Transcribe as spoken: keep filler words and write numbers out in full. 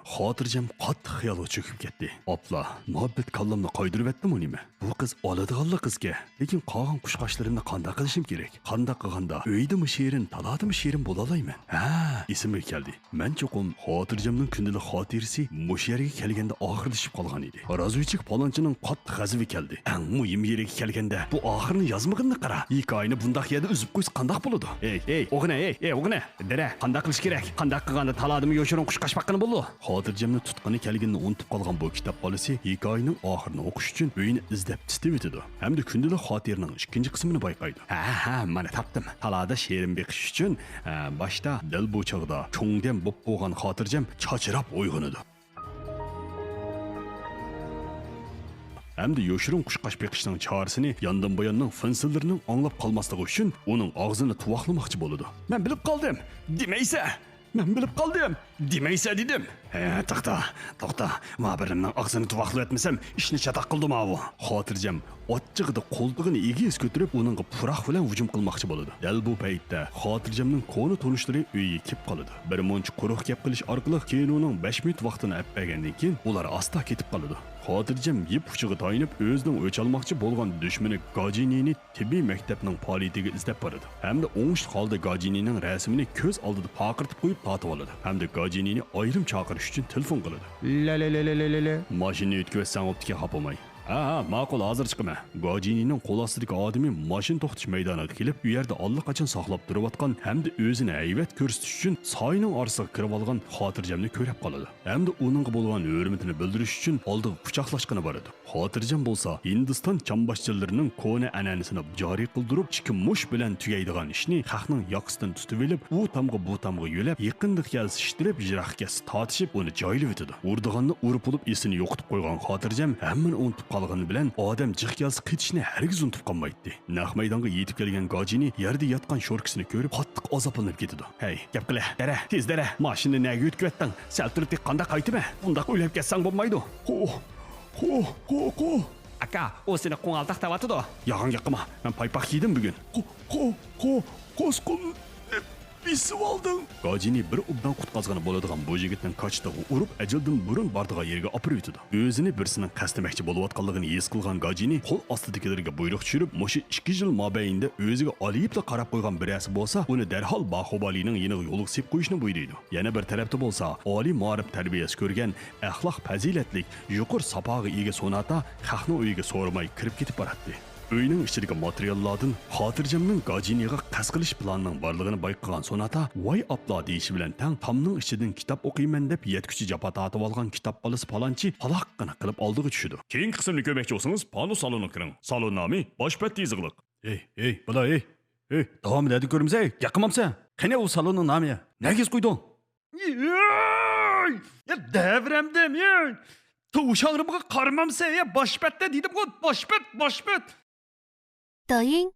خاتىرجەم قاتتىق خىيالغا چۆكۈپ كەتتى. ئاپلا، مۇھەببەت كاللامنى قايدۇرۇۋەتتىمۇ نېمە؟ بۇ قىز ئالىدىغانلا قىزكەن. لېكىن قالغان قۇشقاچلىرىمنى قانداق قىلىشىم كېرەك؟ قانداق قىلغاندا ئۆيدىمۇ شېرىن، تالادىمۇ شېرىن بولالايمەن؟ ھە، ئېسىمگە كەلدى. مەن چوقۇم خاتىرجەمنىڭ كۈندىلىك خاتىرىسى مۇشۇ يەرگە كەلگەندە ئاخىرلىشىپ قالغان ئىدى. رازۋېدچىك پالانچىنىڭ قاتتىق غەزىپى كەلدى. ئەڭ مۇھىم يېرىگە كەلگەندە، بۇ ئاخىرىنى يازمىغىنىنى قارا. ھېكايىنى بۇنداق يەردە ئۈزۈپ قويسا قانداق بولىدۇ؟ ئەي، ئەي، ئوغۇنە، ئەي، ئەي، ئوغۇنە! دەرە، قانداق قىلىش كېرەك؟ قانداق قىلغاندا تالادىمۇ يوشۇرۇن قۇشقاچ باققىلى بولىدۇ؟ خاتىرجەمنى تۇتقىنى كەلگىنىنى ئۇنتۇپ قالغان بۇ كىتاب بالىسى ھېكايىنىڭ ئاخىرىنى ئوقۇش ئۈچۈن ئۆينى ئىزدەپ تىتىۋېتىدۇ ھەمدە كۈندىلىك خاتىرىنىڭ ئىككىنچى قىسمىنى بايقايدۇ. ھە، ھە، مانا تاپتىم. تالادا شېرىن بېقىش ئۈچۈن، ھە، باشتا دەل بۇ چاغدا چوڭ دەم بوپ بولغان خاتىرجەم چاچراپ ئويغىنىدۇ. ھەمدە يوشۇرۇن قۇشقاچ بېقىشنىڭ چارىسىنى ياندىن بۇياننىڭ فىنسىللىرىنىڭ ئاڭلاپ قالماسلىقى ئۈچۈن ئۇنىڭ ئاغزىنى تۇۋاقلىماقچى بولىدۇ. مەن بىلىپ قالدىم! دېمەيسە! مەن بىلىپ قالدىم! دېمەيسە دېدىم! ھە، توختا، توختا! مۇھەببىرىمنىڭ ئاغزىنى تۇۋاقلىۋەتمىسەم، ئىشنى چاتاق قىلدىم ئاۋۇ! خاتىرجەم ئاچچىقىدا قولتۇقىنى ئېگىز كۆتۈرۈپ، ئۇنىڭغا پۇراق بىلەن ھۇجۇم قىلماقچى بولىدۇ. دەل بۇ پەيتتە خاتىرجەمنىڭ كونا تونۇشلىرى ئۆيگە كېلىپ قالىدۇ. بىر مۇنچە قۇرۇق گەپ قىلىش ئارقىلىق كىنونىڭ بەش مىنۇت ۋاقتىنى ئەپ بەرگەندىن كېيىن، ئۇلار ئاستا كېتىپ قالىدۇ. خاتىرجەم يىپ ئۇچىغا تايىنىپ، ئۆزىنىڭ ئۆچ ئالماقچى بولغان دۈشمىنى گاجىنىنى تېببىي مەكتەپنىڭ پائالىيىتىگە ئىزدەپ بارىدۇ ھەمدە ئوڭۇشلۇق ھالدا گاجىنىنىڭ رەسىمىنى كۆز ئالدىدا پارقىرىتىپ قويۇپ تارتىۋالىدۇ ھەمدە گاجىنىنى ئايرىم چاقىرىش ئۈچۈن تېلېفون قىلىدۇ. لەلەلەلەلەلە. ماشىنىنى ئۆتكۈزۈۋەتسەڭ بوپتىكەن، خاپا بولماي. ھە، ھە، ماقۇل، ھازىر چىقىمەن. گاجىنىنىڭ قول ئاستىدىكى ئادىمى ماشىنا توختىتىش مەيدانىغا كېلىپ، ئۇ يەردە ئاللىقاچان ساقلاپ تۇرۇۋاتقان ھەمدە ئۆزىنى ھەيۋەت كۆرسىتىش ئۈچۈن ساينىڭ ئارىسىغا كىرىۋالغان خاتىرجەمنى كۆرۈپ قالىدۇ ھەمدە ئۇنىڭغا بولغان ھۆرمىتىنى بىلدۈرۈش ئۈچۈن ئالدىغا قۇچاقلاشقىلى بارىدۇ. خاتىرجەم بولسا ھىندىستان چامباشچىلىرىنىڭ كونا ئەنئەنىسىنى جارى قىلدۇرۇپ، ئىككى مۇش بىلەن تۈگەيدىغان ئىشنى خەقنىڭ ياقىسىدىن تۇتۇۋېلىپ، ئۇ تامغا بۇ تامغا يۆلەپ، يېقىندا كەلسە ئىتتىرىپ، يىراق كەلسە تارتىشىپ، ئۇنى جايلىۋېتىدۇ. ئۇرىدىغاننى ئۇرۇپ بولۇپ، ئېسىنى يوقىتىپ قويغان خاتىرجەم ھەممىنى ئۇنتۇپ قالغىنى بىلەن، ئادەم جىق كەلسە قېچىشنى ھەرگىز ئۇنتۇپ قالمايتتى. نەق مەيدانغا يېتىپ كەلگەن گاجىنى يەردە ياتقان شوركىسىنى كۆرۈپ، قاتتىق ئازابلىنىپ كېتىدۇ. ھەي، گەپ قىلە، دەرە، تېز دەرە، ماشىنىنى نەگە ئۆتكۈۋەتتىڭ؟ سەل تۇرۇپ قانداق قايتىمەن؟ بۇنداق ئۆلۈپ كەتسەڭ بولمايدۇ. قو، قو، قو، قو. ئاكا، ئۇ سېنى قوڭالتاق دەۋاتىدۇ. يالغان گەپ قىلما، مەن پايپاق يېدىم بۈگۈن. قو، قو، قو، قوسقۇن. بېسىۋالدىڭ. گاجىنى بىر ئوبدان قۇتقازغىنى بولىدىغان بۇ يىگىتنىڭ كاچىتىغا ئۇرۇپ، ئەجەلدىن بۇرۇن بارىدىغان يېرىگە ئاپىرىۋېتىدۇ. ئۆزىنى بىرسىنىڭ قەستلىمەكچى بولۇۋاتقانلىقىنى ھېس قىلغان گاجىنى قول ئاستىدىكىلەرگە بۇيرۇق چۈشۈرۈپ، مۇشۇ ئىككى يىل مابەينىدە ئۆزىگە ئالىيىپلا قاراپ قويغان بىرەرسى بولسا، ئۇنى دەرھال باخۇبالىنىڭ يېنىغا يولغا سېلىپ قويۇشنى بۇيرۇيدۇ. يەنە بىر تەرەپتە بولسا، ئالىي مائارىپ تەربىيەسى كۆرگەن، ئەخلاق پەزىلەتلىك، يۇقىرى ساپاغا ئىگە سوناتا خەقنىڭ ئۆيىگە سورىماي كىرىپ كېتىپ باراتتى. ئۆينىڭ ئىچىدىكى ماتېرىياللاردىن خاتىرجەمنىڭ گاجىنىغا قەست قىلىش پىلانىنىڭ بارلىقىنى بايقىغان سوناتا ۋاي ئاپلا دېيىشى بىلەن تەڭ تامنىڭ ئىچىدىن كىتاب ئوقۇيمەن دەپ يەتكۈچە جاپا تارتىۋالغان كىتاب بالىسى پالانچى پالاققىنا قىلىپ ئالدىغا چۈشىدۇ. كېيىنكى قىسىمنى كۆرمەكچى بولسىڭىز، پانۇ سالونىغا كىرىڭ. سالون نامى باش بەت يېزىقلىق. ھەي، ھەي، بالا، ھەي، ھەي، داۋامى نەدىن كۆرمىسەي، ياقمامسەن؟ قېنى ئۇ سالوننىڭ نامى؟ نەگە يېزىپ قويدۇڭ؟ يەي! يا دەۋرەمدىم، يەي! توشاڭرىمغا قارىمامسەن، يا باش بەتتە دېدىمغۇ، باش بەت، باش بەت! 抖音